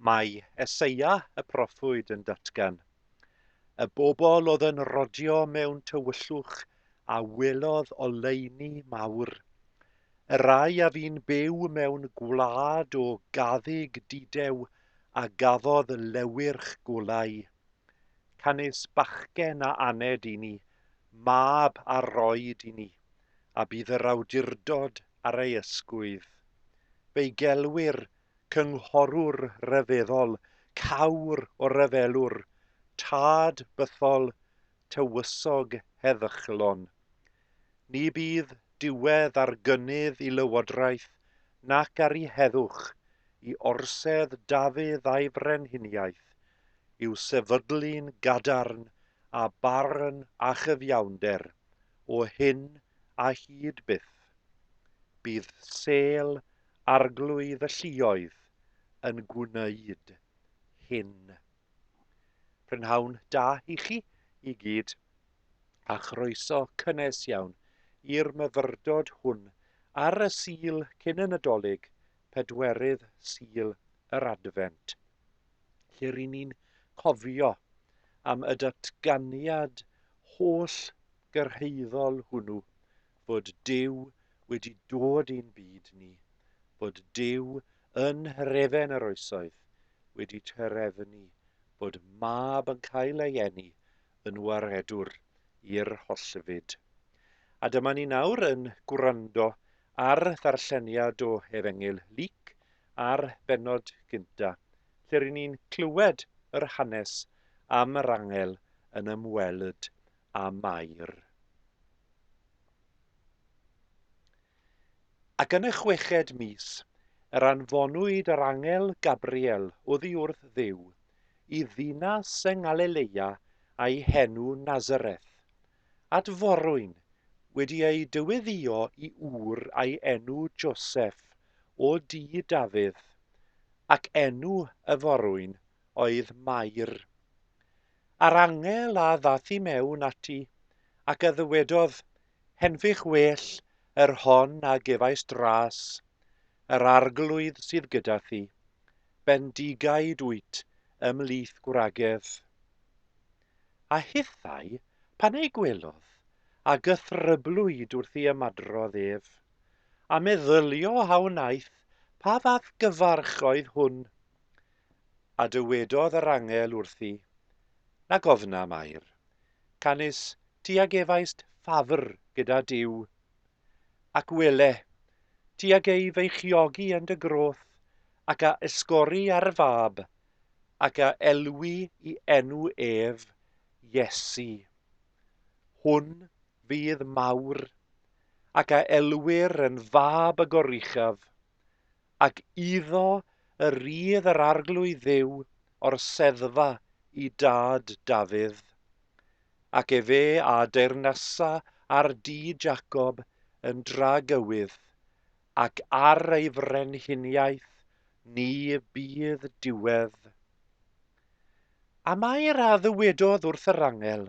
Mae Eseia y proffwyd yn datgan, Y bobl oedd yn rhodio mewn tywyllwch a welodd oleuni mawr. Y rhai a fu'n byw mewn gwlad o gaddug dudew a gafodd lewyrch golau. Canys bachgen a aned i ni, mab a roed i ni, a bydd yr awdurdod ar ei ysgwydd. Fe'i gelwir Cynghorwr rhyfeddol, cawr o ryfelwr, tad bythol, tywysog heddychlon. Ni bydd diwedd ar gynnydd i lywodraeth nac ar i heddwch, i orsedd Dafydd a'i frenhiniaeth, i'w sefydlu'n gadarn â barn a chyfiawnder, o hyn a hyd byth. Bydd sêl Arglwydd y Lluoedd yn gwneud hyn. Prynhawn da i chi i gyd, a chroeso cynnes iawn i'r myfyrdod hwn ar y Sul cyn y Nadolig, pedwerydd Sul yr Adfent, lle ry'n ni'n cofio am y datganiad holl gyrhaeddol hwnnw fod Duw wedi dod i'n byd ni, fod Duw yn nhrefen yr oesoedd wedi trefnu bod mab yn cael ei eni yn waredwr i'r hollfyd. A dyma ni nawr yn gwrando ar ddarlleniad o Efengyl Luc a'r bennod gynta, lle ry'n ni'n clywed yr hanes am yr angel yn ymweld â Mair. Ac yn y chweched mis, yr anfonwyd yr angel Gabriel oddi wrth Dduw i ddinas yng Ngalileia a'i henw Nazareth, at forwyn wedi ei dyweddïo i ŵr a'i enw Joseff o dŷ Dafydd, ac enw y forwyn oedd Mair. A'r angel a ddaeth i mewn ati, ac a ddywedodd, Henfych well yr hon a gefais dras, yr Arglwydd sydd gyda thi, bendigaid wyt ymhlith gwragedd. A hithau, pan ei gwelodd, a gythryblwyd wrth ei ymadrodd ef, a meddylio a wnaeth pa fath gyfarch oedd hwn. A dywedodd yr angel wrthi, Na gofna, Mair, canys ti a gefaist ffafr gyda Duw. Ac wele, ti a gei feichiogi yn dy groth, ac a esgori ar fab, ac a elwi i enw ef Iesu. Hwn fydd mawr, ac a elwir yn fab y Goruchaf, ac iddo y rhydd yr Arglwydd Dduw o'r seddfa i dad Dafydd. Ac efe a deyrnasa ar dŷ Jacob yn dragywydd, ac ar ei frenhiniaeth ni bydd diwedd. A Mair a ddywedodd wrth yr angel,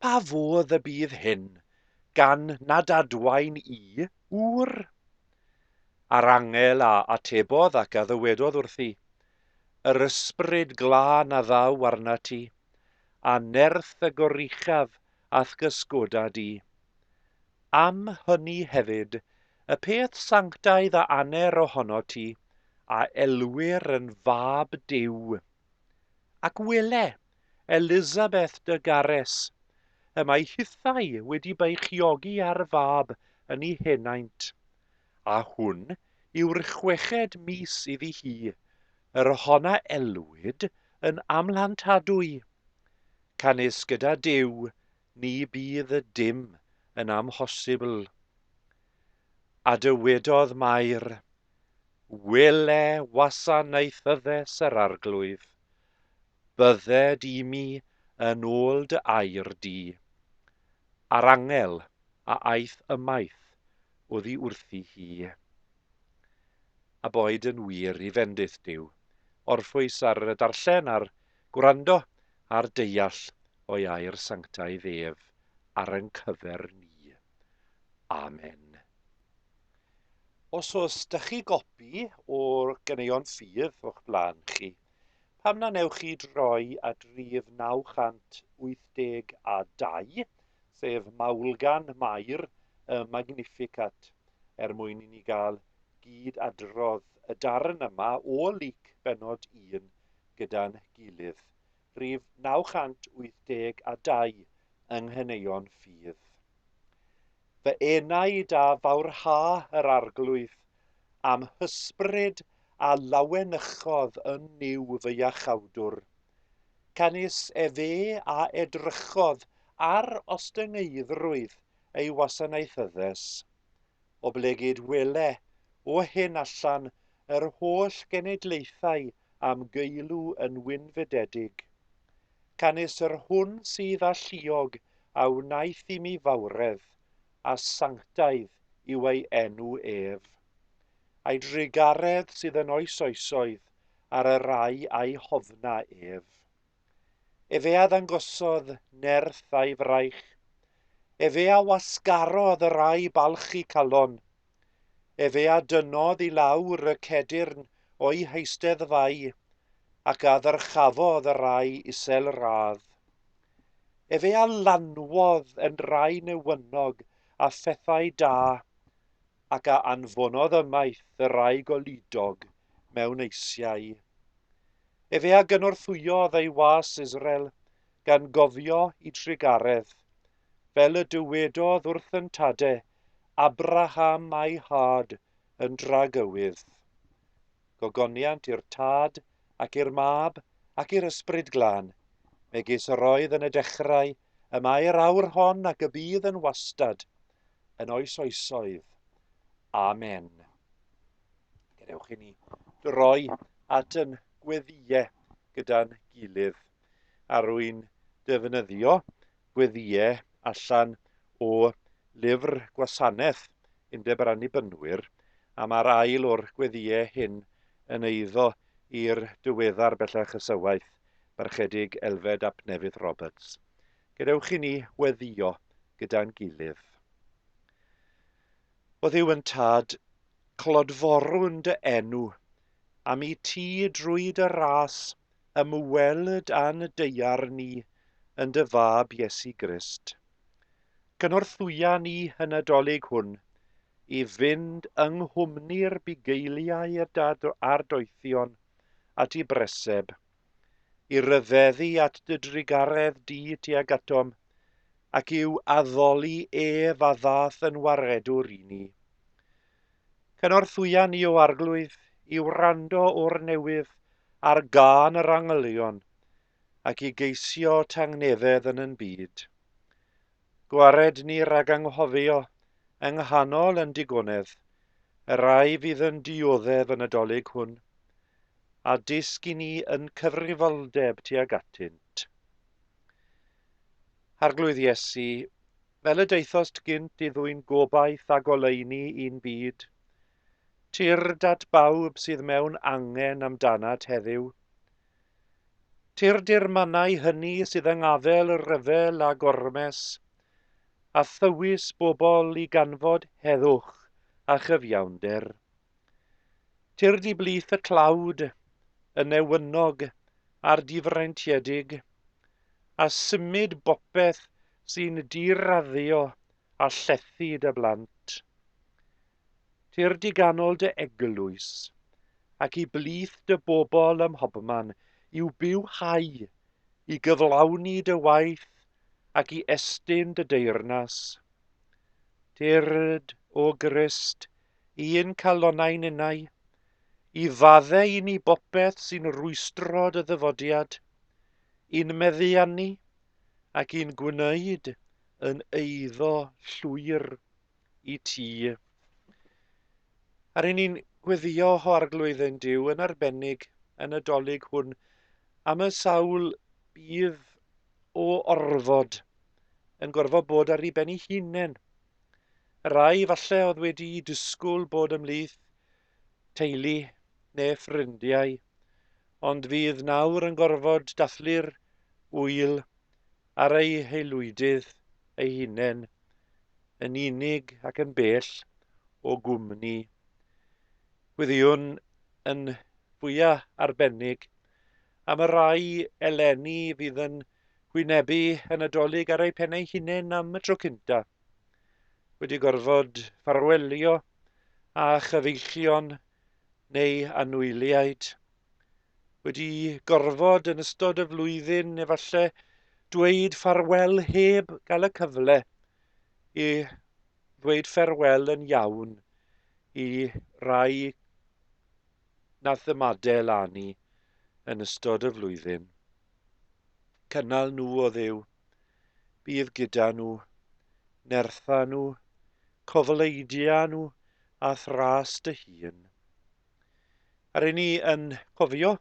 Pa fodd y bydd hyn, gan nad adwaen i ŵr? A'r angel a atebodd ac a ddywedodd wrthi, Yr Ysbryd Glân a ddaw arnat ti, a nerth y Goruchaf a'th gysgoda di. Am hynny hefyd, y peth sanctaidd a aner ohonot ti, a elwir yn Fab Duw. Ac wele, Elisabeth dy gares, y mae hithau wedi beichiogi ar fab yn ei henaint, a hwn yw'r chweched mis iddi hi, yr hon a elwid yn amhlantadwy. Canys gyda Duw ni bydd y dim yn amhosibl. A dywedodd Mair, Wele wasanaethyddes yr Arglwydd, bydded i mi yn ôl dy air di. A'r angel a aeth ymaith oddi wrthi hi. A boed yn wir i fendith Duw, orffwys ar y darllen a'r gwrando a'r deall o'i air sanctaidd ef ar ein cyfer ni. Amen. Os oes da chi gopi o'r ganeuon ffydd o'ch blaen chi, Pam na newch chi droi at rif 982, sef Maulgan Mair y Magnificat, er mwyn i ni gael gyd-adrodd y darn yma o Luc bennod 1 gyda'n gilydd. Rhif 982 yng Nghaneuon Ffydd. Fy enaid a fawrha yr Arglwydd, a'm hysbryd a lawenychodd yn Nuw fy Iachawdwr. Canys efe a edrychodd ar ostyngeiddrwydd ei wasanaethyddes. Oblegid wele, o hyn allan, yr holl genedlaethau am geilw yn wynfydedig. Canys yr hwn sydd alluog a wnaeth i mi fawredd, a sanctaidd yw ei enw ef. A'i drugaredd sydd yn oes oesoedd ar y rai a'i hofna ef. Efe a ddangosodd nerth a'i fraich. Efe a wasgarodd y rai balchu calon. Efe a dynnodd i lawr y cedyrn o'i heisteddfau, ac a ddyrchafodd y rai isel radd. Efe a lanwodd yn rai newynog a phethau da, ac a anfonodd ymaith y rai goludog mewn eisiau. Efe a gynorthwyodd ei was Israel, gan gofio i trugaredd, fel y dywedodd wrth yn tade, Abraham a'i had yn dragywydd. Gogoniant i'r Tad, ac i'r Mab, ac i'r Ysbryd Glân, megis yr oedd yn y dechrau, y mae'r awr hon ac y bydd yn wastad, yn oes oesoedd. Amen. Gadewch i ni droi at yn gweddïau gyda'n gilydd. A rwy'n defnyddio gweddïau allan o lyfr gwasanaeth Undeb yr Annibynwyr, a mae'r ail o'r gweddïau hyn yn eiddo i'r diweddar bellach ysywaeth, Barchedig Elfed ap Nefydd Roberts. Gadewch i ni weddïo gyda'n gilydd. O Dduw yn Tad, clodforwn dy enw, am i ti drwy dy ras ymweld â'n daear ni yn dy Fab Iesu Grist. Cynorthwya ni y Nadolig hwn i fynd yng nghwmni'r bugeiliau a'r doethion at i breseb, i ryfeddu at dy drugaredd di tuag atom, ac i'w addoli ef a ddath yn waredwr i ni. Cynorthwya ni, O Arglwydd, i wrando o'r newydd ar gân yr angylion, ac i geisio tangnefedd yn yn byd. Gwared ni rhag anghofio, yng nghanol yn digonedd, y rhai fydd yn dioddef y Nadolig hwn, a dysg i ni yn cyfrifoldeb tuag atynt. Arglwydd Iesu, Fel y daethost gynt i ddwyn gobaith a goleuni i'n byd, tyrd at bawb sydd mewn angen amdanat heddiw. Tyrd i'r mannau hynny sydd yng ngafel rhyfel a gormes, a thywys bobl i ganfod heddwch a chyfiawnder. Tyrd i blith y tlawd, y newynog a'r difreintiedig, a symud bopeth sy'n diraddio a llethu dy blant. Tyrd i ganol dy eglwys, ac i blith dy bobl ym mhobman, i'w bywhau, i gyflawni dy waith ac i estyn dy deyrnas. Tyrd, O Grist, i'n calonnau ninnau, i faddau i ni bopeth sy'n rwystro dy ddyfodiad, i'n meddiannu ac i'n gwneud yn eiddo llwyr i ti. Ar i ni'n gweddio o Arglwydd ein Duw yn arbennig yn y Dolig hwn am y sawl bydd o orfod yn gorfod bod ar ei ben ei hunain. Rai falle oedd wedi disgwyl bod ymhlith teulu neu ffrindiau, ond fydd nawr yn gorfod dathlu'r ŵyl ar eu haelwydydd eu hunain, yn unig ac yn bell o gwmni. Gweddïwn yn fwyaf arbennig. am y rai eleni fydd yn hwynebu y Nadolig ar eu pennau hunain am y tro cynta, wedi gorfod ffarwelio â chyfeillion neu anwyliaid, wedi gorfod yn ystod y flwyddyn efallai dweud ffarwel heb gael y cyfle i ddweud ffarwel yn iawn i rai nath ymadael â ni yn ystod y flwyddyn. Cynnal nhw o Dduw, bydd gyda nhw, nertha nhw, cofleidia nhw a thras dy hun. A ry'n ni yn cofio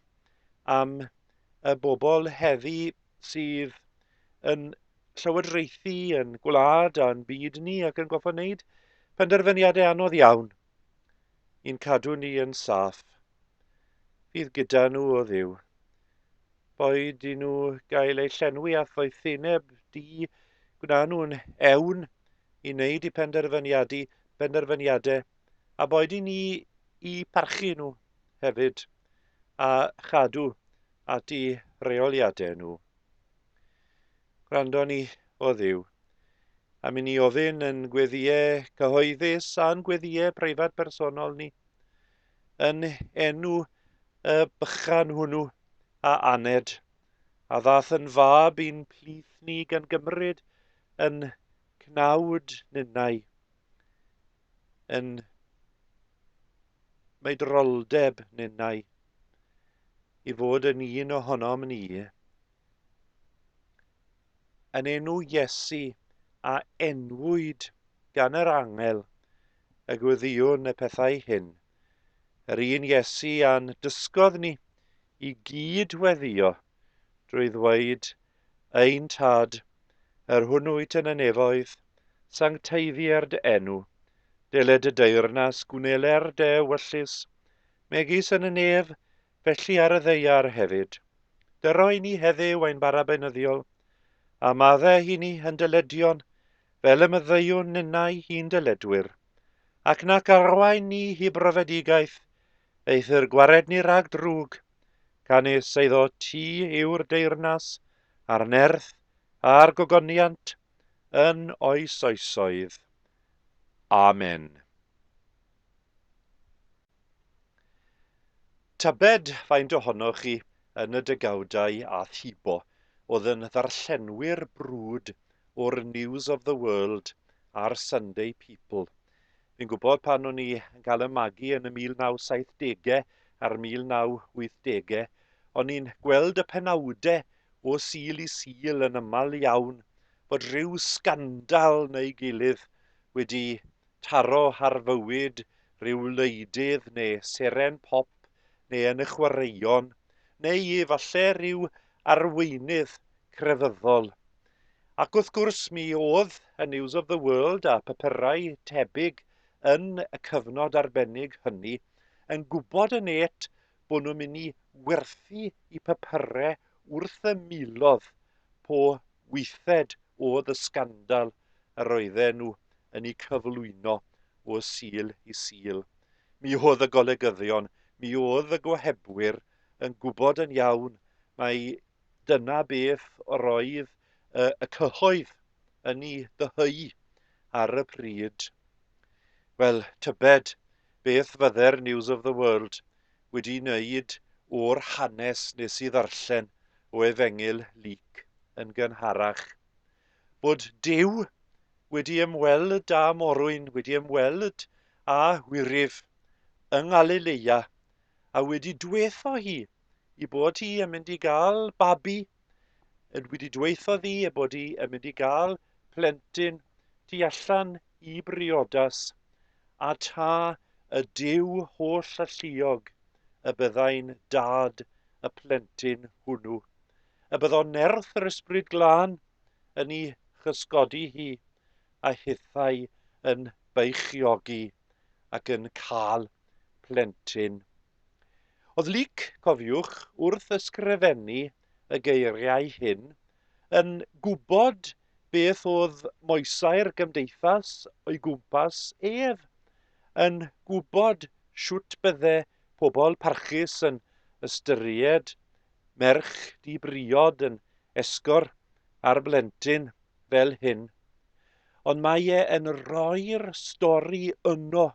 am y bobl heddi sydd yn llywodraethu yn gwlad a'n byd ni ac yn gorfod wneud penderfyniadau anodd iawn i'n cadw ni yn saff. Fydd gyda nhw o Dduw. Boed i nhw gael eu llenwi â ddoethineb di, gwna nhw'n ewn i wneud i penderfyniadu, penderfyniadau, a boed i ni i parchu nhw hefyd a chadw at i reoliadau nhw. Gwrando ni o Dduw. Am i ni ofyn yn gweddïau cyhoeddus a'n gweddïau preifat personol ni, yn enw y bychan hwnnw a aned, a ddath yn fab i'n plith ni gan gymryd yn cnawd ninnau, yn meidroldeb ninnau, i fod yn un ohonom ni. Yn enw Iesu a enwyd gan yr angel y gweddïwn y pethau hyn, yr un Iesu a'n dysgodd ni i gyd weddïo drwy ddweud, Ein Tad, yr hwn wyt yn y nefoedd, sancteiddier dy enw, deled dy deyrnas, gwneler dy ewyllys, megis yn y nef, felly ar y ddaear hefyd. Dyro i ni heddiw ein bara beunyddiol, a madde i ni yn dyledion, fel y myddeuwn ninnau i'n dyledwyr. Ac nac arwain ni i brofedigaeth, eithr gwared ni rhag drwg, canys eiddo ti yw'r deyrnas, a'r nerth, a'r gogoniant, yn oes oesoedd. Amen. Tybed faint ohonoch chi yn y degawdau a thibo oedd yn ddarllenwyr brwd o'r News of the World a'r Sunday People. Fi'n gwybod pan o'n i yn cael y magu yn y 1970au a'r 1980au, o'n i'n gweld y penawdau o Sul i Sul yn aml iawn bod rhyw sgandal neu gilydd wedi taro ar fywyd rhyw wleidydd neu seren pop neu yn y chwaraeon, neu efalle rhyw arweinydd crefyddol. Ac wrth gwrs mi oedd y News of the World a papurau tebyg yn y cyfnod arbennig hynny yn gwybod yn et bod nhw'n mynd i werthu i papurau wrth y milodd po weithed oedd y sgandal yr oedden nhw yn eu cyflwyno o Sul i Sul. Mi oedd y golygyddion, mi oedd y gohebwyr yn gwybod yn iawn mai dyna beth yr oedd y, y cyhoedd yn ei ddyheu ar y pryd. Wel, tybed beth fydde'r News of the World wedi wneud o'r hanes nes i ddarllen o Efengyl Luc yn gynharach. Bod Duw wedi ymweld â morwyn, wedi ymweld â hwyryf yng Ngalileia, a wedi dwetho hi i bod hi yn mynd i gael babi, yn wedi dweutho ddi y bod hi yn mynd i gael plentyn tu allan i briodas, a ta y Duw holl alluog y byddai'n dad y plentyn hwnnw. Y byddo nerth yr Ysbryd Glân yn ei chysgodi hi, a hithau yn beichiogi ac yn cael plentyn. Oedd Luc, cofiwch, wrth ysgrifennu y geiriau hyn, yn gwybod beth oedd moesau'r gymdeithas o'i gwmpas ef, yn gwybod shwt bydde pobl parchus yn ystyried merch di-briod yn esgor ar blentyn fel hyn. Ond mae e yn rhoi'r stori yno,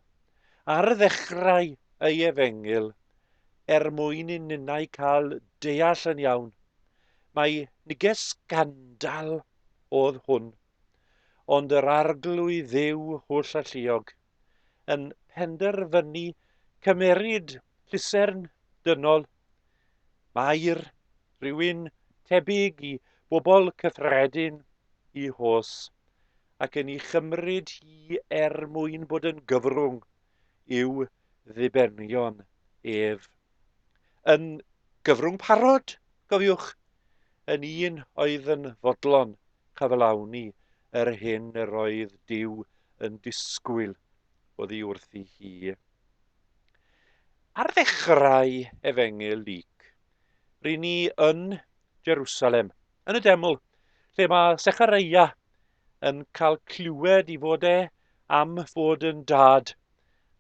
ar ddechrau ei efengyl, er mwyn i ninnau cael deall yn iawn mai neges sgandal oedd hwn, ond yr Arglwydd Dduw Holl-alluog yn penderfynu cymeryd llusern dynol. Mair, rhywun tebyg i bobl cyffredin i Hos, ac yn ei chymryd hi er mwyn bod yn gyfrwng i'w ddibenion ef. Yn gyfrwng parod, cofiwch, yn un oedd yn fodlon cyflawni yr hyn yr oedd Duw yn disgwyl oddi wrthi hi. Ar ddechrau Efengyl Luc, ry'n ni yn Jerusalem, yn y deml, lle mae Sechareia yn cael clywed i fod e am fod yn dad,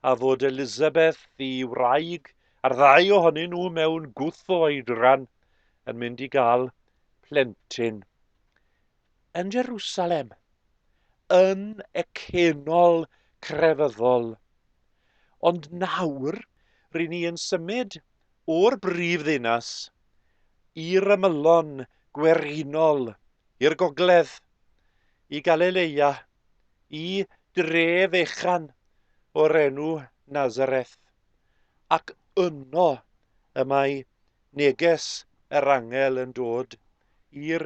a fod Elizabeth i wraig a'r ddau ohonyn nhw mewn gwth o oedran yn mynd i gael plentyn. Yn Jerusalem, yn y cenol crefyddol. Ond nawr, ry'n ni yn symud o'r brif ddinas i'r ymylon gwerinol, i'r gogledd, i Galileia, i dre fechan o'r enw Nazareth. Ac yno y mae neges yr angel yn dod i'r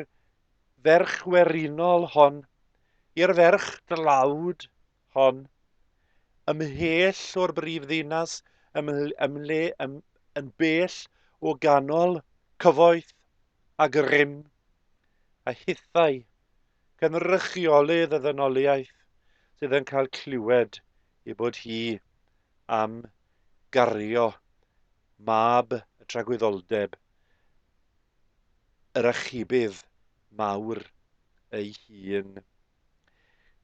ferch werinol hon, i'r ferch dlawd hon, ymhell o'r brif ddinas, ymhle, ym, yn bell o ganol cyfoeth a grym, a hithau, cynrychiolydd y ddynoliaeth sydd yn cael clywed ei bod hi am gario mab y tragwyddoldeb, yr achubydd mawr ei hun.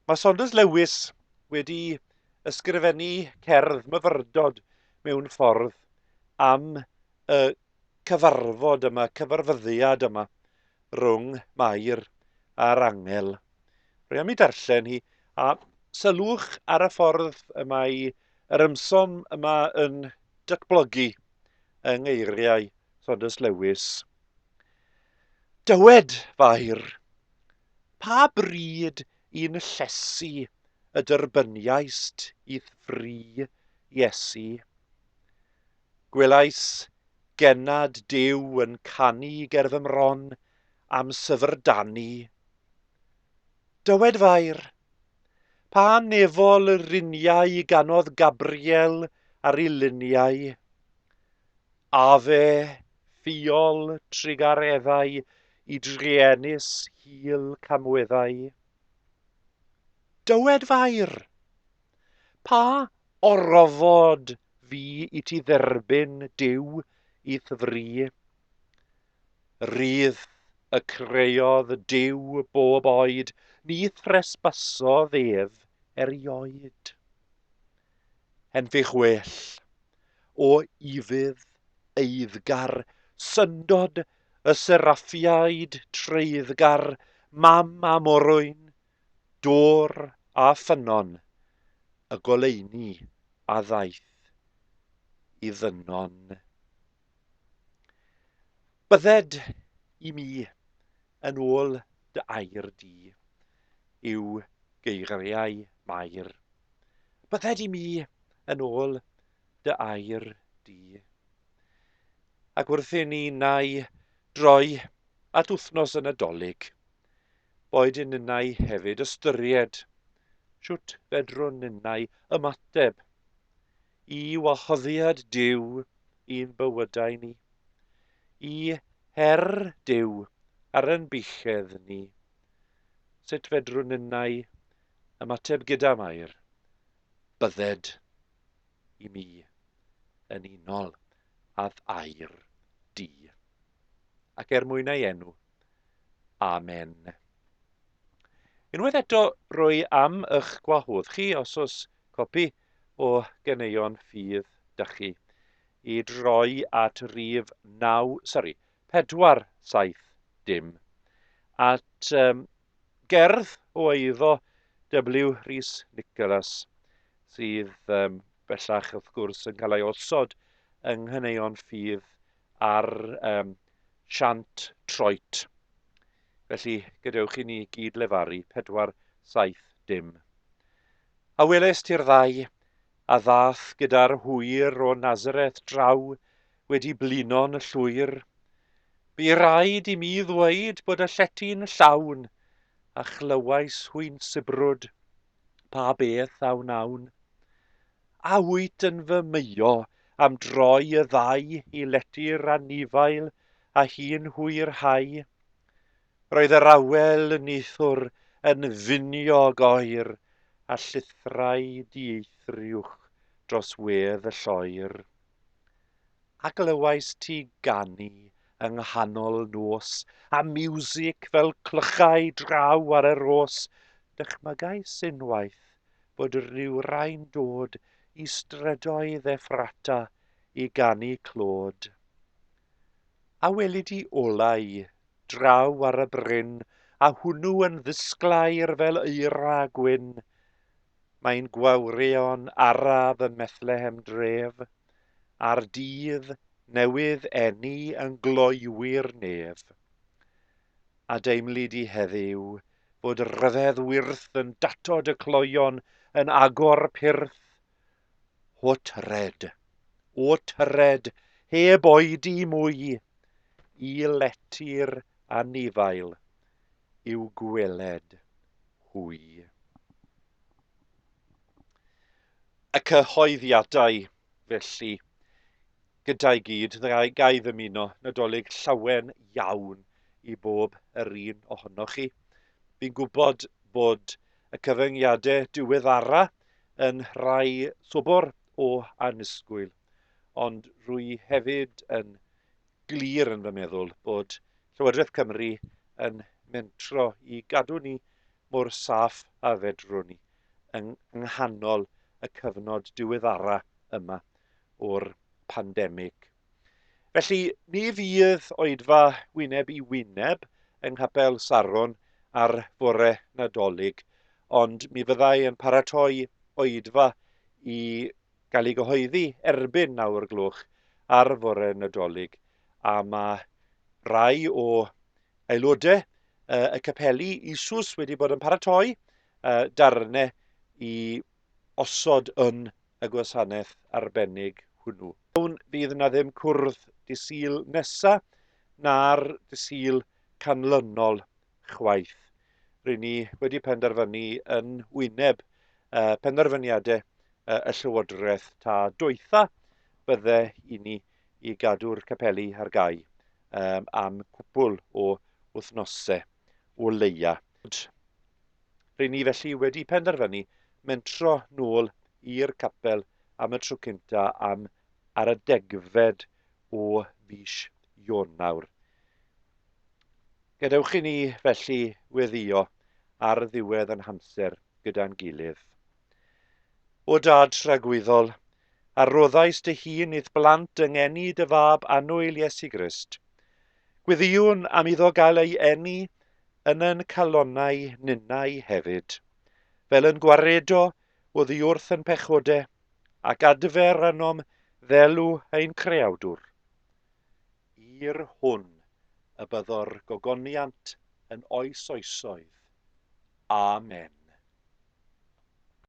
Mae Saunders Lewis wedi ysgrifennu cerdd myfyrdod mewn ffordd am y cyfarfod yma, cyfarfyddiad yma rhwng Mair a'r angel. Rwy am ei darllen hi, a sylwch ar y ffordd y mae yr ymson yma yn datblygu yng ngeiriau Saunders Lewis. Dywed, Fair, pa bryd i'n llesu y derbyniaist i'th fri, Iesu? Gwelais gennad Duw yn canu ger fy mron am syfrdanu. Dywed Fair, pa nefol riniau ganodd Gabriel ar ei luniau? Ave, ffiol trugareddau i druenus hil camweddau. Dywed Fair, pa orfod fu i ti dderbyn Duw i'th fri? Rydd y creodd Duw bob oed, ni thresbasodd ef erioed. Henffych well, o ufudd eiddgar, syndod y seraffiaid treiddgar, mam a morwyn, dôr a ffynnon, y goleuni a ddaeth i ddynon. Bydded i mi yn ôl dy air di, yw geiriau Mair. Bydded i mi yn ôl dy air di. Ac wrth i ni nau droi at wythnos y Nadolig, boed i ninnau hefyd ystyried shwt fedrwn ninnau ymateb i wahoddiad Duw i'n bywydau ni, i her Duw ar yn buchedd ni. Sut fedrwn ninnau ymateb gyda Mair, Bydded i mi yn unol â'th air di. Ac er mwyn ei enw. Amen. Unwaith eto, rwy am eich gwahodd chi, os oes copi o ganeuon ffydd da chi, i droi at rif 9, sori, 4, 7, dim, at gerdd o eiddo W Rhys Nicholas, sydd bellach wrth gwrs yn cael ei osod yng Nghaneuon Ffydd ar Siant Troit. Felly, gadewch i ni gyd lefaru 4, 7, dim. A welest ti'r ddau a ddath gyda'r hwyr o Nazareth draw wedi blino'n llwyr? Bu raid i mi ddweud bod y llety'n llawn, a chlywais hwy'n sibrwd, Pa beth a wnawn? A wyt yn fy meio am droi y ddau i lety'r anifail a hi'n hwyrhau? Roedd yr awel neithiwr yn finiog oer a llithrai dieithriwch dros wedd y lloer. A glywais ti ganu yng nghanol nos, a miwsig fel clychau draw ar y rhos, dychmygais unwaith bod rhywrai'n dod i strydoedd Effrata i ganu clod. A weli di olau draw ar y bryn, a hwnnw yn ddisglair fel eira gwyn. Mae'n gwawrio'n araf ym Methlehem dref, a'r dydd newydd eni yn gloywi'r nef. A deimli di heddiw fod rhyfedd wyrth yn datod y cloion yn agor pyrth O tyred, o tyred, heb oedi mwy, i lety'r anifail i'w gweled hwy. Y cyhoeddiadau, felly, gyda'i gyd, ga i ddymuno Nadolig llawen iawn i bob yr un ohonoch chi. Fi'n gwybod bod y cyfyngiadau diweddara yn rhai sobor o annisgwyl, ond rwy hefyd yn glir yn fy meddwl bod Llywodraeth Cymru yn mentro i gadw ni mor saff a fedrwn ni yng nghanol y cyfnod diweddara yma o'r pandemig. Felly, ni fydd oedfa wyneb i wyneb yng Nghapel Saron ar fore Nadolig, ond mi fyddai yn paratoi oedfa i gael ei gyhoeddi erbyn naw o'r gloch ar fore Nadolig, a mae rai o aelodau y capeli eisoes wedi bod yn paratoi darnau i osod yn y gwasanaeth arbennig hwnnw. Fydd yna ddim cwrdd Dydd Sul nesa na'r Dydd Sul canlynol chwaith. Ry'n ni wedi penderfynu yn wyneb penderfyniadau y Llywodraeth ta doetha bydde i ni i gadw'r capeli ar gau am cwpwl o wythnosau o leia. Ry'n ni felly wedi penderfynu mentro nôl i'r capel am y tro cynta am ar y degfed o fis Ionawr. Gadewch i ni felly weddïo ar ddiwedd yn hamser gyda'n gilydd. O Dad tragwyddol, a roddais dy hun i'th blant yng ngeni dy fab annwyl Iesu Grist, gweddïwn am iddo gael ei eni yn yn calonnau ninnau hefyd, fel yn gwaredo oddiwrth yn pechode, ac adfer ynom ddelw ein Creawdwr. I'r hwn y byddo'r gogoniant yn oes oesoedd. Amen.